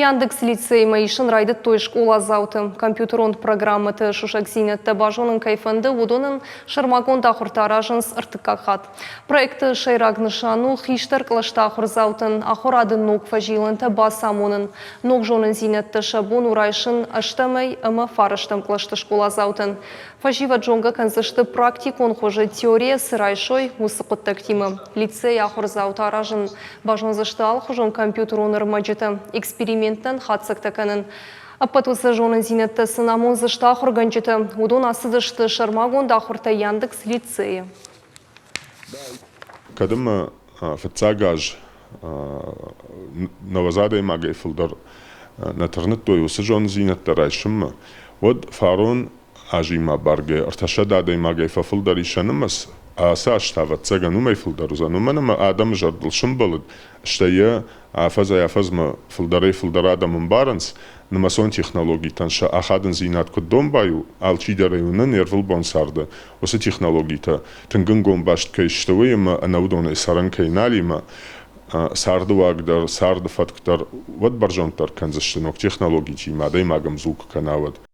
Яндекс лицеймӕ исын райдыдтой скъоладзауты. Компьютерон программӕты сусӕгдзинӕдтӕ базонын кӕй фӕнды, уыдонӕн сӕрмагонд ахуыртӕ аразынц ӕртыккаг хатт. Проекты сӕйраг нысан у хистӕр кълӕсты ахуырдзаутӕн ахуырады ног фӕзилӕнтӕ бацамонын. Ног зонындзинӕдтӕ сӕ бон у райсын ӕстӕмӕй ӕмӕ фарӕстӕм кълӕсты скъоладзаутӕн. Фӕсивӕд зонгӕ кӕндзысты практикон хуызы теорийӕ цы райсой, уыцы хъуыддӕгтимӕ. Лицейы ахуырдзаутӕ аразын базондзысты алыхуызон компьютерон ӕрмӕджытӕ, эксперименттӕн хатдзӕгтӕ кӕнын. Ӕппӕт уыцы зонындзинӕдтӕ сын амондзысты ахуыргӕнджытӕ. Уыдон ацыдысты сӕрмагонд ахуыртӕ Яндекс лицейы. Кӕд ӕмӕ фыццаг аз 90 адӕймагӕй фылдӕр нӕ тырныдтой уыцы зонындзинӕдтӕ райсынмӕ, уӕд фарон азимӕ бӕргӕ 300 адӕймагӕй фӕфылдӕр ис сӕ нымӕц, ацы аз та, ӕвӕццӕгӕн, уымӕй фылдӕр уыдзӕн, уымӕн ӕмӕ адӕмы зӕрдыл сымбӕлыд, стӕй йӕ афӕдзӕй-афӕдзмӕ фылдӕрӕй-фылдӕр адӕм ӕмбарынц, нымӕцон технологитӕн сӕ ахадындзинад куыд домбай у, алчидӕр ӕй уыны не рвылбон царды, уыцы технологитӕ тынг ӕнгом баст кӕй сты, уый ӕмӕ ӕнӕ уыдонӕй цӕрӕн кӕй нал и ӕмӕ царды уаг дӕр, царды фӕтк дӕр уӕд бӕрзонддӕр кӕндзысты ног технологитимӕ, адӕймаг ӕмдзу куы кӕна, уӕд.